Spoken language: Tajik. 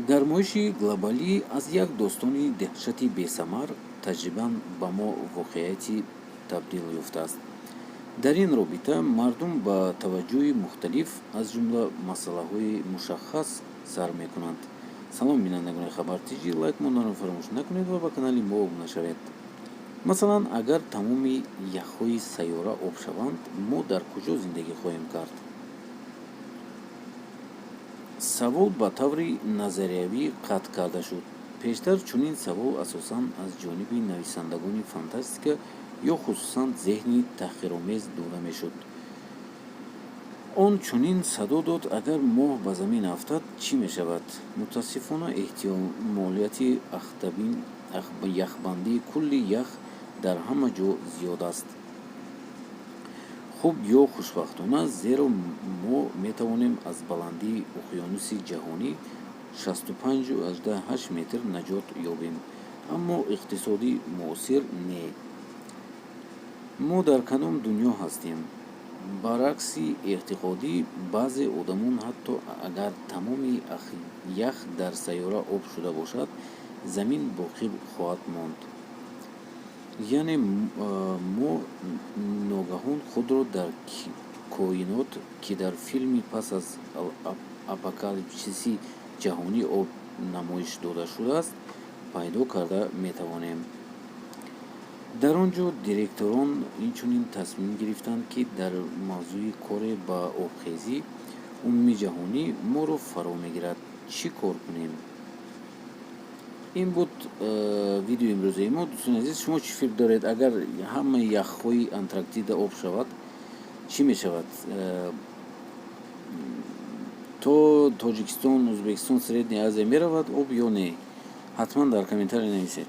Гармоиши глобалӣ аз як достони деҳшати бесамар тадриҷан ба мо воқеияти табдил ёфтааст. Дар ин робита мардум ба таваҷҷӯҳи мухталиф, аз ҷумла масъалаҳои мушаххас сар мекунанд. Салом, бинандагони Хабар ТЖ, лайк монданро фаромӯш накунед ва ба канали мо обуна шавед. Масалан, агар тамоми яхҳои сайёра об шаванд, мо дар куҷо зиндагӣ хоҳем кард? Савол ба таври назариявӣ қатъ карда шуд. Пештар чунин савол асосан аз ҷониби нависандагони фантастика ё хусусан зеҳни таҳқиромез дода мешуд. Он чунин садо дод: «Агар Моҳ ба Замин афтад, чӣ мешавад?» Мутаассифона, эҳтимолияти яхбандии кулли ях дар ҳама ҷо зиёд аст. Хуб ё хушбахтона, зеро мо метавонем аз баландии уқёнуси ҷаҳонӣ 65,8 метр наҷот ёбем, аммо иқтисоди муосир не. Мо дар кадом дунё ҳастем? Баръакси эътиқоди баъзе одамон, ҳатто агар тамоми ях дар сайёра об шуда бошад, Замин боқӣ хоҳад монд. Яъне мо ногаҳон худро дар коинот, ки дар филми пас аз апокалипсиси ҷаҳонии об намоиш дода шудааст, пайдо карда метавонем. Дар он ҷо директорон инчунин тасмим гирифтанд, ки дар мавзӯи коре ба обхезии умумиҷаҳонӣ моро фаро мегирад, чӣ кор кунем. Ин буд видеои имрӯзаи мо. Дӯстони азиз, шумо чӣ фикр доред? Агар ҳамаи яхҳои Антарктида об шавад, чӣ мешавад? То Тоҷикистон, Ӯзбекистон, Средняя Азия меравад об ё не? Ҳатман дар комментария нависед.